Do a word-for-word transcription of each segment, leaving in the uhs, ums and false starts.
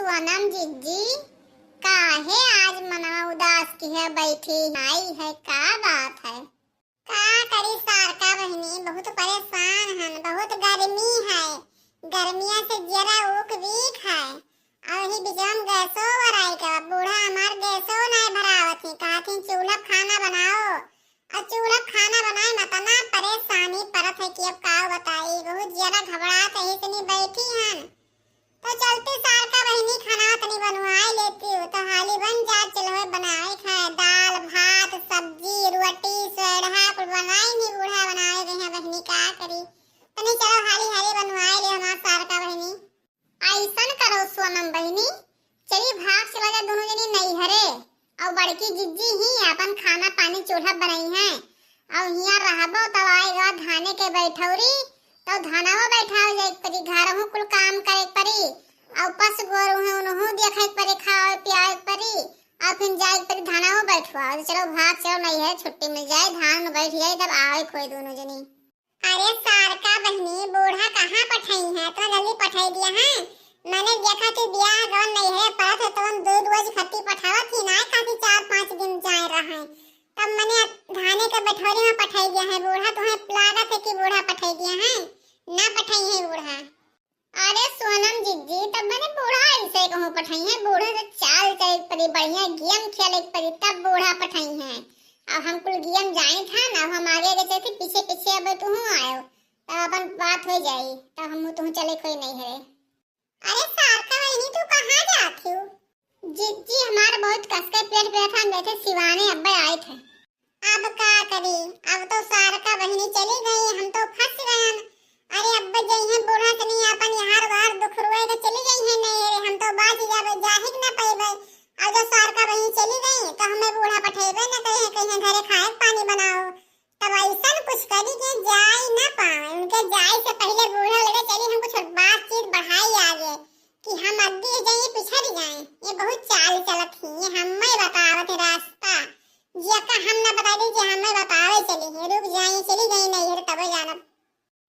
पूनम जिज्जी, काहे आज मनवा उदास किहे बैठी आई है, का बात है? का करी सारका बहिनी, बहुत परेशान हन, बहुत गर्मी है, गर्मिया से जियरा उक बीक है। और ही बिचवा में गैसो भराई के बा, बूढ़ा हमार गैसो नाय भरावत ही, कहत ही चूल्हा खाना बनाओ, और चूल्हा खाना बनाए में इतना परेशानी परत है कि अब का बताई, बहुत जियरा घबरात है, इसने बैठी हन। तो चलती सारका बहिनी खाना तनी बनवाए लेती हूँ, तो हाली बन जा, चलो बनाए खाए, दाल, भात, सब्जी, रोटी, सोरहा, कुल बनाई नहीं, बूढ़ा बनाए गए हैं बहिनी, का करी, तनी चलो हाली हाली बनवाए ले हमार सारका बहिनी। ऐसन करो सोनम बहिनी, चली भाग चला जा दोनों जनी नैहरे, और बड़की जिज्जी ही अपन खाना पानी चूल्हा बनाई हैं, और हियाँ रहबो तब आएगा धाने के बैठौरी, तो धानवा बैठावे जाए के परी, घरहू कुल काम करे के परी, और पस गोरू है उनहू देखे के परी, खावे पियावे के परी, और फिर जाए के परी धानवा बैठवाओ। तो चलो भाग चलो नैहरे, छुट्टी मिल जाए, धान में बैठ जाए, तब आवे कोई दोनों जनी। अरे सारका बहिनी, बूढ़ा कहाँ पठाई है, इतना जल्दी पठाई दिया है? मैंने देखा कि बियाह गवन नैहरे परत है, तो हम दो रोज खत्ती पठावत ही ना, खाती चार पाँच दिन जाए रहे, तब मैंने धाने के बैठौरी में पठाई दिया है बूढ़ा। तुम्हें लागत है कि बूढ़ा पठाई दिया है, ना पठाई है बूढ़ा। अरे सोनम जिज्जी, तब मैंने बूढ़ा ऐसे कहूँ पठाई है, बूढ़ा से चाल चले के परी, बढ़िया गेम खेले के परी, तब बूढ़ा पठाई है। अब हम कुल गेम जानी था ना, अब हम आगे आगे चलते, पीछे पीछे अब तुहूँ आयो, तब अपन बात हो जाई, तब हम तुहूँ चले कोई नहीं है। अरे सारका बहिनी, तू कहाँ जात हो? जिज्जी, हमार बहुत कस के पेट पिरात है, हम गए थे सिवाने, अब्बे आए थे। अब का करी, अब तो सारका बहिनी चली गई, हम तो फंस गयन। अरे अब्बे जइहे बूढ़ा तनी अपन यार वार दुख रुए के चली गई है, नहीं रे, हम तो बाच जाबे, जाहिक न पैबे। और जो सारका बहिनी चली गई तो हमें बूढ़ा पठेबे न कहे, कहे घरे खाए के पानी बनाओ। तब ऐसन कुछ करी कि जाई न पावे, उनके जाए से पहले बूढ़ा लगे चली, हम कुछ बातचीत बढ़ाई आगे कि हम अग्गी जाई पिछड़ जाए। ये बहुत चाल चलत ही, ये हमें बतावत है रास्ता। जिया का हम न बता दी कि हमें बतावे चली है, रुक जाए, चली गई नहीं है तब जानब।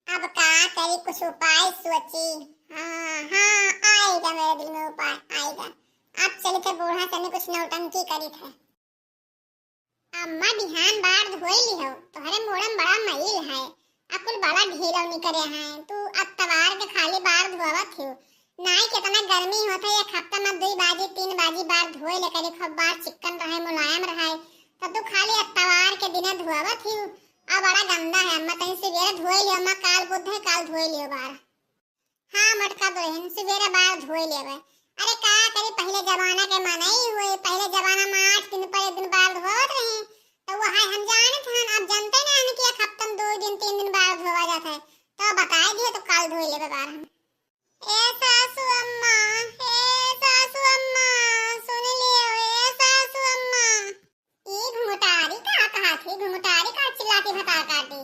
अब का करी, कुछ उपाय सोची। हाँ, हाँ, आएगा मेरे दिल में उपाय, आएगा। अब चली थे बूढ़ा सने कुछ नौटंकी करी थे। अम्मा बिहान बार धोई लिहो, तोहरे मोड़म बड़ा मईल है, अकुल बड़ा ढीलौनी करे हैं, तू अतवार के खाली बार धोवत हो, नाई केतना गर्मी होत है, एक हफ्ता में दुई बाजी, तीन बाजी बार धोए ले करी, खूब बार चिक्कन रहे, मुलायम रहे, तब तू खाली अतवार के दिने धोवत ही। आ बड़ा गंदा है अम्मा, तनी सुबेरे धोए लियो अम्मा, काल बुध है, काल धोए लियो बार। हाँ मोटका दुल्हन, सुबेरे बार धोए लेवे। अरे का करी, पहले जमाना के मनई हुए, पहले जमाना में आठ दिन पर एक दिन बार धोवत रहे, तो वो है हम जानत हन, अब जानते ना हन कि एक हफ्ता में दो दिन तीन दिन बार धोवा जात है, तो बताए दिए तो काल धोए लेवे बार हम। ए सासू अम्मा, ए सासू अम्मा, सुन लियो, ए सासू अम्मा। ई घुंघटारी का कहत ही, घुंघटारी का चिल्लाती भतार काटी।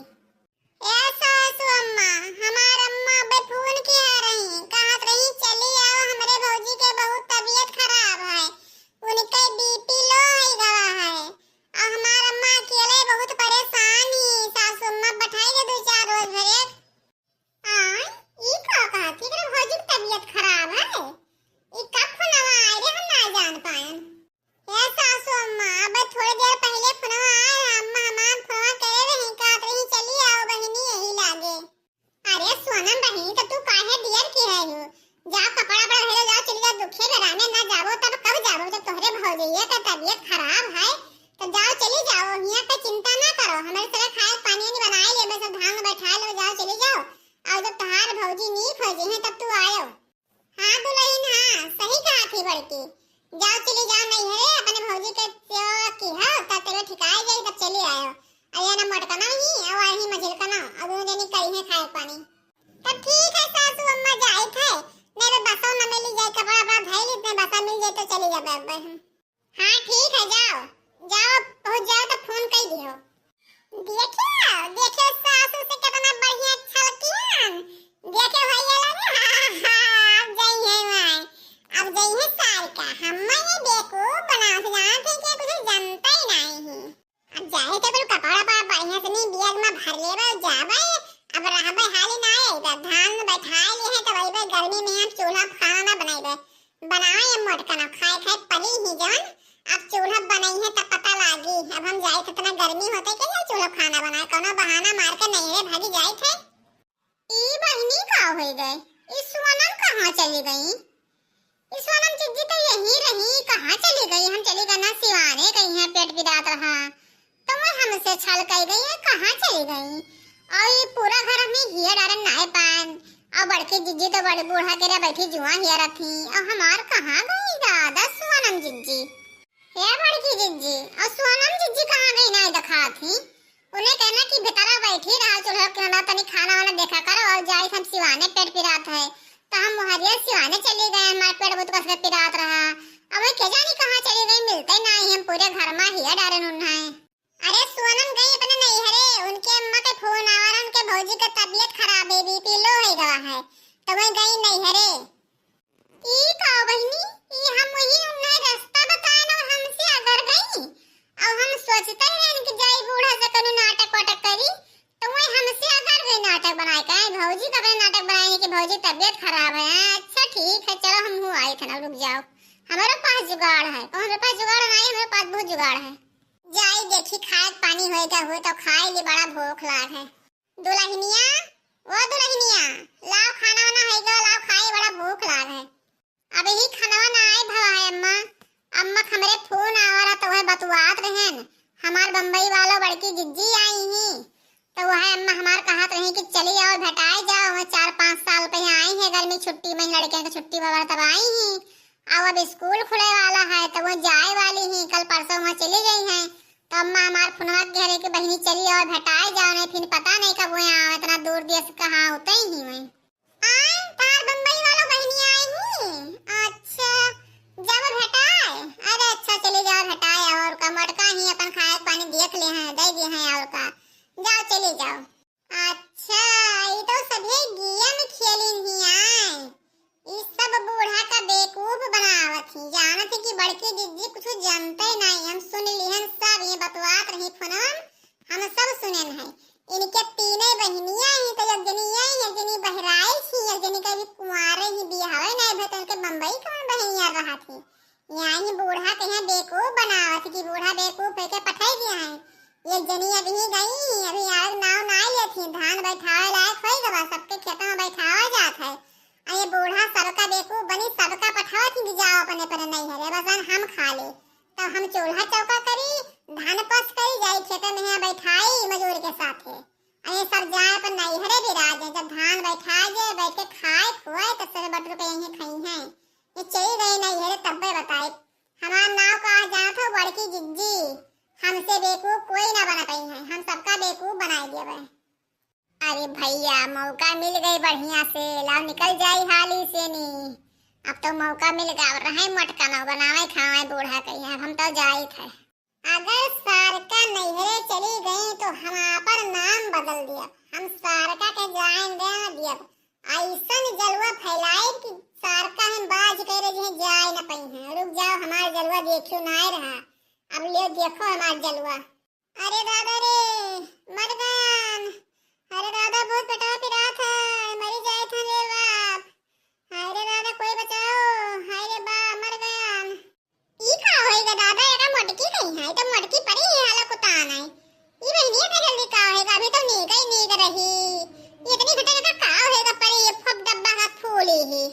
ए सासू अम्मा, हमार अम्मा अबे फोन किया रही, कहत रही चली आओ, हमरे भौजी के बहुत तबीयत खराब है, उनके बीपी लो है गवा है, और हमार अम्मा अकेले बहुत परेशान ही, सासू अम्मा बैठाई के दो चार रोज भरे। आय, ई का कहत ही? एकरे भौजी के तबीयत खराब है? ई कब फोनवा आए रे, हम ना जान पाएन। हे सासू अम्मा, अब थोड़ी देर पहले फोनवा आए रहा, अम्मा हमार फोनवा करे रही, कहत रही चली आओ बहिनी यही लागे। अरे सोनम बहिनी, तो तू काहे देर की है हो? जाओ कपड़ा बड़ा धो लो, जाओ चली जाओ, दुखे बेरा में ना जाबो तब कब जाबो, जब तोहरे भौजैया का तबीयत खराब है तो जाओ चली जाओ, हियाँ पे चिंता ना करो, हमारे सारा खाए पानी वानी बनाए लेबे, सब धान में बैठा लेबे, जाओ चली जाओ। और जब तहार भौजी नीक हो जइहे तब तू आयो। हाँ दुल्हन, हाँ सही कहा थी बड़की, जाओ चली जाओ नैहरे, अपने भौजी के सेवा की हो तब तेरे ठिकाए जाई, तब चली आयो। अरे ना मोटका ना ही और आई मझिल का ना, और दोनों जनी करी है खाए पानी। तब ठीक है सासू अम्मा जाए थे, मेरे बसो न मिली जाए, कपड़ा बड़ा धैली इतने बसा मिल जाए तो चली जाबे अब हम। हाँ ठीक है, जाओ, जाओ, पहुँच जाओ तो फोन कर दियो। देखियो, देखियो सासू से कितना बढ़िया छलकियन। देखियो भैया लोग, हाँ, हाँ, अब जाई है वहाँ, अब जाई है सार का, हम ये बेवकूफ बनाओ से जानते हैं कि कुछ जानता ही नहीं है। अब जाए तो कुल कपड़ा बा बढ़िया से नहीं बैग में भर लेबे, जाबे, अब रहबे हाली ना आए, इधर धान में बैठा लिए हैं, तो वही पे गर्मी में हम चूल्हा पे खाना ना बनाइबे, बनावे ये मोटकन, अब खाए खाए पली ही जौन। अब चूल्हा बनई है तब पता लागी। अब हम जाई थे, इतना गर्मी होते के लिए चूल्हा खाना बनाए, कौनो बहाना मार के नैहरे भागी जाई थे। ई बहिनी का होई गए? ई सोनम कहाँ चली गई? ई सोनम जिज्जी तो यहीं रही, कहाँ चली गई? हम चली गए ना सिवाने गई हैं, पेट पिरात रहा। तो वो हमसे छल कई गई है, कहाँ चली गई? और ये पूरा घर हमने हिया डारे नाय पान। और बड़की जिज्जी तो बड़ी बूढ़ा के रे बैठी जुआ हिया रथी। और हमार कहाँ गई दादा सोनम जिज्जी? हे बड़की जिज्जी, और सोनम जिज्जी कहाँ गई नाय दिखात ही? उन्हें कहना कि भीतरा बैठी रहा, चूल्हा के अंदर तनी खाना वाना देखा करो, और जाई हम सिवाने पेट पिरात है। तो हम मोहरिया सिवाने चली गए, हमार पेट बहुत कस के पिरात रहा। अब वो के जानी कहाँ चली गई, मिलते नाय, हम पूरे घर में हिया डारे उन्हें। अरे सोनम गई अपने नैहरे, उनके अम्मा के फोन आवा रहा, उनके भौजी के तबीयत खराब है, बीपी लो है गवा है, तो वो गई नैहरे। ई का बहिनी, ई हम वही उन्हें रास्ता बताए ना, हमसे अगर गई। अब हम सोचते रहन कि जाई बूढ़ा से कनु नाटक वाटक करी, तो वही हमसे अगर गई नाटक बनाए का, भौजी का अपने नाटक बनाए कि भौजी तबीयत खराब है। अच्छा ठीक है, चलो हम हूँ आई थे ना, रुक जाओ, हमारे पास जुगाड़ है। और हमारे पास जुगाड़ ना आई, हमारे पास बहुत जुगाड़ है। जाई देखी खाए के पानी होएगा, हो तो खाए ली, बड़ा भूख लाग है। दुलहिनिया, ओ दुलहिनिया, लाओ खाना वाना होएगा, लाओ खाए, बड़ा भूख लाग है। अब यही खाना ना आए भवा है अम्मा, अम्मा के हमरे फोन आवा रहा तो वह बतुआत रहन, हमार बम्बई वालों बड़की जिज्जी आई ही, तो वह अम्मा हमार कहत रही कि चली आओ भेटाए जाओ, वह चार पाँच साल पे आई है गर्मी छुट्टी में, लड़कियों की छुट्टी वगैरह तब आई ही। अब अब स्कूल खुले वाला है तो वो जाए वाली ही, कल परसों वहाँ चली गई हैं। तो अम्मा हमार फोनवा के घरे के बहिनी चली आओ भेटाए जाओ, नहीं फिर पता नहीं कब वो आवे, इतना दूर देश कहाँ होते ही वहीं। आए तार बम्बई वालों बहिनी आई ही। अच्छा, जाओ भेटाए। अरे अच्छा चली जाओ भेटाए, और का मोटका ही अपन खाए पानी देख ले हैं, दे दिए हैं और का, जाओ चली जाओ। अच्छा, ई तो सभे गेम खेलिन ही आए। ई सब बूढ़ा का बेवकूफ बनावत ही। जानत ही कि बड़की जिज्जी कुछ जानते नहीं। हम सुन लिहन सब, ये बतवात रही फोनम, हम सब सुनेन है। इनके तीने बहिनिया ही तो एक जनी ये, एक जनी बहराइच ही, एक जनी का भी कुंवारे ही बियाहवे नहीं भे, तो इनके बम्बई कौन बहिनिया रहा थी। यहाँ ही बूढ़ा के यहाँ बेवकूफ बनावत कि बूढ़ा बेवकूफ होके पठाई दिया है। ये जनी अभी गई, अभी आग नाव ना लेत ही, धान बैठावे लायक होई गवा, सबके खेतों में बैठावा जात है। आ ये बूढ़ा सबका बेवकूफ बनी, सबका पठावत ही कि जाओ अपने अपने नैहरे, बस हम खा ले। तब हम चूल्हा चौका करी, धान पस करी, जाई खेते में यहाँ बैठाई मजूर के साथे। आ ये सब जाए अपन नैहरे बिराजे, जब धान बैठा जे, बैठ के खाए खुआए, तब सब बटुर के यहीं खाई हैं। ये चली गई नैहरे तब्बे बताई। हमार नाव का आ जात हो बड़की जिज्जी, हमसे बेवकूफ कोई ना बना पाई है, हम सबका बेवकूफ बनाई देवे। अरे भैया, मौका मिल गई बढ़िया से, लाओ निकल जाई हाली से नी। अब तो मौका मिल गया, अब रहे मोटका ना बनावे खावे बूढ़ा कहिया, अब हम तो जाई थे। अगर सारका नैहरे चली गई तो हम आपन नाम बदल दिया, हम सारका के जाए ना दियब। ऐसन जलवा फैलाइब कि सारका हम बाज करे जे जाए न पइहें। रुक जाओ, हमार जलवा देखियो नाय रहा, अब ले देखो हमार जलवा। अरे दादा रे, मर गयान। अरे दादा, बहुत पेटवा पिरात है, मरी जाए था रे बाप। हाय रे दादा, कोई बचाओ, हाय रे बा, मर गयान। ई का होई गे दादा, एका मोटकी कहीं है, तो मोटकी परी ही हाला कुतान है। ई बहिनी इतना जल्दी का होई गे, अभी तो नीक ही नीक रही। ये इतनी घटा घटा का होई गे, परी ये फब डब्बा का फूली ही।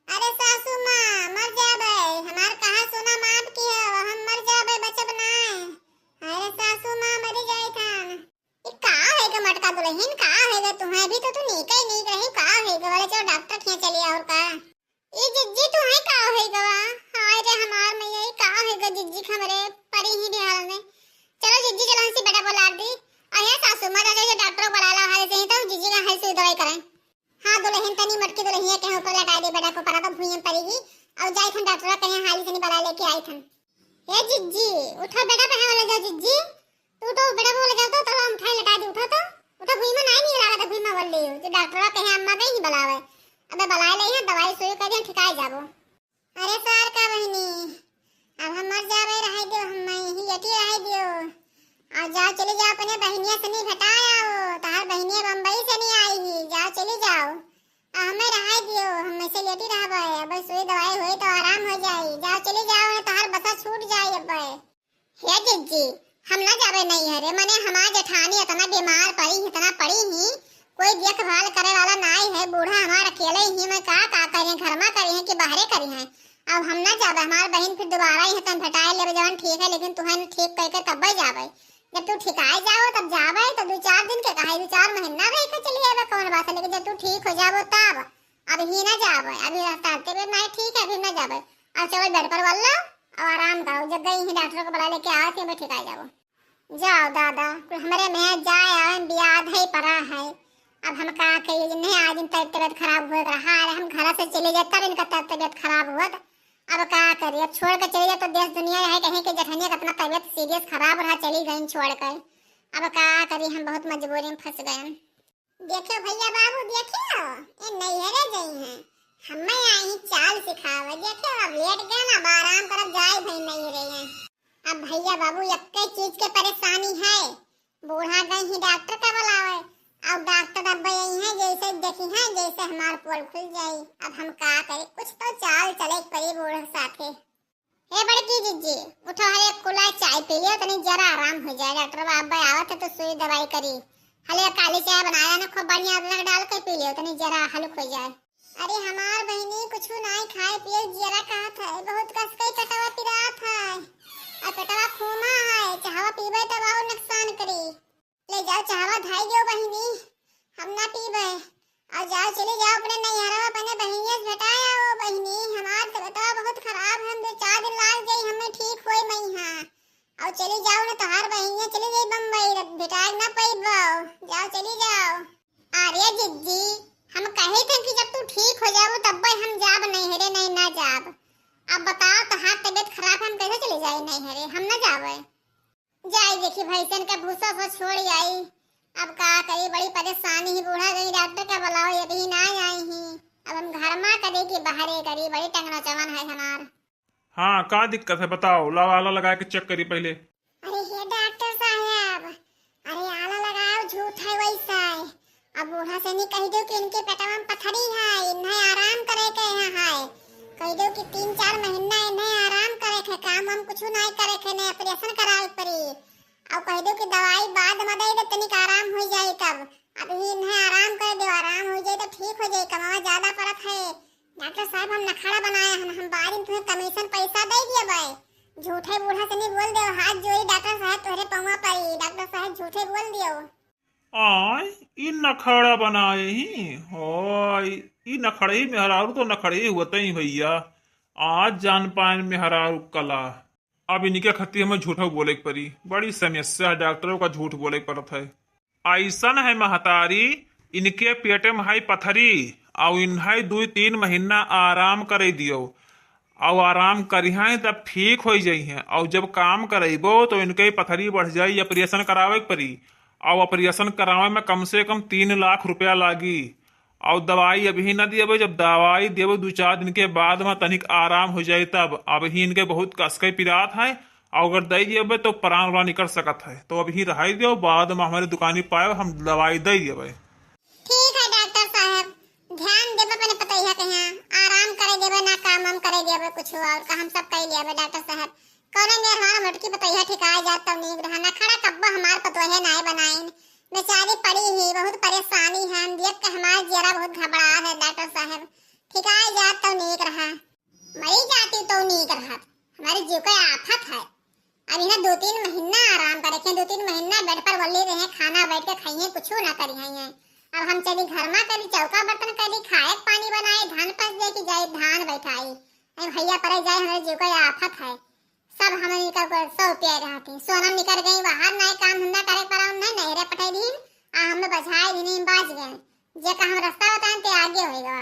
अरे सासू माँ, मर जाबे, हमार कहा सोना माप की है, हम मर जाबे, बचब नाय। अरे सासू माँ, मरी जाई थान। ई का होई गे मोटका दुलहिन, का होई गे तुम्हें, अभी तो तू नीक ही नीक रही, का होई गे, बोले चलो डॉक्टर के यहाँ चलिए और का। ई जिज्जी, तू है का होई गवा? हाय रे हमार मैया, ई का होई गा जिज्जी के हमरे परी ही बिहार में। चलो जिज्जी, चलो हंसी बेटा को लाद दी। अरे सासू माँ, जाओ, जाओ, डॉक्टर को बुला लो, हाल से ही तो जिज्जी का है सुई दवाई करें। हाँ दुलहिन, तनी मोटकी दुलहिया के ऊपर लटाई दे बेटा को, परा तो भुइयां परी ही। और जाई थन डॉक्टर के यहाँ हाली से नहीं बुला लेके आई थन। ए जिज्जी, उठो बेटा, पहले ले जाओ जिज्जी। तू तो बेटा बोले जाओ तो, तला उठाई लटा दी, उठो तो। उठो, भुइमा नाई नहीं लागत, भुइमा बोल लियो। जो डॉक्टरवा कहे अम्मा के ही बुलावे। अबे बुलाए ले यहाँ, दवाई सुई कर दिया, ठिकाए जाबो। अरे सार का बहिनी, अब हम मर जाबे, रहाई दियो, हम यहीं लेटी रहाई दियो। और जाओ, चली जाओ अपने बहिनिया से नहीं भेटाए आओ, तहार बहिनिया बम्बई से नहीं आई ही, जाओ चली जाओ। आ हमें रहाई दियो, हम ऐसे लेटी रहबे, अब सुई दवाई होई तो आराम हे जिज्जी, हम ना जाबे नैहरे, मने हमार जेठानी इतना बीमार पड़ी, इतना पड़ी ही, कोई देखभाल करे वाला नाई है, बूढ़ा हमार अकेले ही, मैं का, का करिए, घर मा करिए कि बाहरे करिए। अब हम ना जाबे, हमार बहिन फिर दोबारा ही तन भेटाए लेबे, जवन ठीक है, लेकिन तुहन ठीक करके तब्बे जाबे। जब तू ठिकाए जाओ तब जाबे, तो दो चार दिन के कहा, दो चार महीना रह के चली आबे, कौन बात है, लेकिन जब तू ठीक हो जाबो तब। अभी ना जाबे, अभी रास्ता आते बे, नहीं ठीक है, अभी ना जाबे। और चलो बेड पर वल्लो, और आराम करो, जब गई ही डॉक्टर को बुला लेके आओ, फिर मैं ठिकाए जाबो। जाओ दादा, कुल हमरे में जाए आवे में बियाद है परा है। अब हम का कहिए, जिन्हें आज दिन तक तबीयत खराब हुए रहा है, हम घर से चले जाए तब इनका तब तबीयत खराब हुआ था। अब का करी, अब छोड़ के चले जाए तो देश दुनिया है कहीं कि जेठनिया का अपना तबीयत सीरियस खराब रहा, चली गई छोड़ के। अब का करी, हम बहुत मजबूरी में फंस गए। देखो भैया बाबू, देखो, ये नैहरे गई हैं, हमें आई चाल सिखावे। देखो, अब लेट गए ना, अब आराम करब, जाए भाई नैहरे हैं। अब भैया बाबू, यक्के चीज के परेशानी है, बूढ़ा गई ही डॉक्टर का बुलावे। अब डॉक्टर अब यही है, जैसे देखी है, जैसे हमार पोल खुल जाई। अब हम का करी, कुछ तो चाल चले के पड़ी बूढ़ा साथे। हे बड़की जिज्जी, उठो, हले एक कुला चाय पी लियो, तनी जरा आराम हो जाए। डॉक्टर बाबा आवत है तो सुई दवाई करी। हले काली चाय बनाया ना, खूब बढ़िया अदरक डाल के पी लियो, तनी जरा हल्क हो जाए। अरे हमार बहिनी, कुछ नाई खाए पिए जियरा कहत है, बहुत कस के पेटवा पिरात है, और पेटवा खूमा है, चाहवा पीबे तब और नुकसान करी। ले जाओ, चाहवा धाई दो बहिनी, हम ना पीबे। और जाओ, चली जाओ अपने नैहरवा, अपने बहिनिया से भेटाए आओ बहिनी, हमार तबीयतवा बहुत खराब है, हम दो चार दिन लाग जाई हमें ठीक होए मई हाँ। और चली जाओ ना, तोहार बहिनिया चली जाई बम्बई, भेटाए ना पइबो। जाओ, चली जाओ। अरे जिज्जी, हम कहे थे कि जब तू ठीक हो जाबो तब्बे हम जाब नैहरे, नहीं ना जाब। अब बताओ, तोहार तबीयत खराब है, हम कैसे चली जाए नैहरे, हम ना जाबे। जाई देखी भैंसन के भूसा से छोड़ आई। अब का करी, बड़ी परेशानी ही, बूढ़ा गई डॉक्टर का बुलाओ, ये भी ना आई ही। अब हम घर मा करे कि बाहरे करी, बड़ी टंगना चवन है हमार। हाँ, का दिक्कत है बताओ, लाओ आला लगा के चेक करी पहले। अरे हे डॉक्टर साहब, अरे आला लगाओ, झूठ है वैसा है। अब बूढ़ा से नहीं कह दो कि इनके पेटवा में पथरी है, इन्हें आराम करे के यहाँ है। कह दो कि तीन चार महीना इन्हें आराम करे के, काम हम कुछ नहीं करे के, नहीं ऑपरेशन करावे पड़ी। अब कह दो कि दवाई बाद में दे दे, तनिक आराम हो जाए तब। अभी इन्हें आराम कर दो, आराम हो जाए तो ठीक हो जाए, कमावा ज्यादा पड़त है। डॉक्टर साहब, हम नखड़ा बनाए हन, हम बारी में तुम्हें कमीशन पैसा दे दिए भाई। झूठे बूढ़ा से नहीं बोल दो, हाथ जोड़ी डॉक्टर साहब तोहरे पौवा पड़ी, डॉक्टर साहब झूठे बोल दियो। आय, ई नखड़ा बनाए ही, होय, ई नखड़े ही मेहरारू तो नखड़े ही होते ही भैया। आज जान पाएन मेहरारू कला। अब इनके खत्ती हमें झूठो बोले के परी, बड़ी समस्या है, डॉक्टरों का झूठ बोले के पड़त है। ऐसन है महतारी, इनके पेट में है पथरी, और इन्हें दो तीन महीना आराम करे दियो, और आराम करिहें तब ठीक हो जइहें, और जब काम करेबो तो इनके पथरी बढ़ जाई, ऑपरेशन करावे के परी, और ऑपरेशन करावे में कम से कम तीन लाख रुपया लागी। और दवाई अभी ना दिएबे, जब दवाई देबे दो चार दिन के बाद में तनिक आराम हो जाए तब। अभी इनके बहुत कस के पिरात है, और अगर दे दिएबे तो प्राण वाला निकल सकत है। तो अभी रहाई दियो, बाद में हमारे दुकानी पाए, हम दवाई दे दिएबे। ठीक है डॉक्टर साहब, ध्यान देबे अपने पतैया के यहाँ, आराम करे देबे ना, काम वाम करे देबे कुछ और का, हम सब कर लेबे डॉक्टर साहब। कौनो मेर हमार मोटकी पतोहिया ठिकाए जात तब नीक रहा, नखड़ा कब्बो हमार पतोहे नाय बनाइन। बेचारी पड़ी ही, बहुत परेशानी है, हम देख के हमार जियरा बहुत घबरा है डॉक्टर साहब, ठिकाए जात तब नीक रहा। मरी जाती तो नीक रहत, हमारे जीव के आफत है। अब इन्हें दो तीन महीना आराम करे के, दो तीन महीना बेड पर वल्ली रहे, खाना बैठ के खाइए, कुछ ना करी है। अब हम चली घर में करी, चौका बर्तन करी, खाए पानी बनाए, धान पस दे कि जाए धान बैठाई। अरे भैया परे जाए, हमारे जीव के आफत है। सब हमनी का ऊपर सौ पे रहती। सोनम निकल गई बाहर, नाय काम धंधा करे पर, उन्हें नहरे पठाई दीन, आ हमें बझाए दीन, बाज गए। जे का हम रास्ता बताएं, ते आगे होई गवा।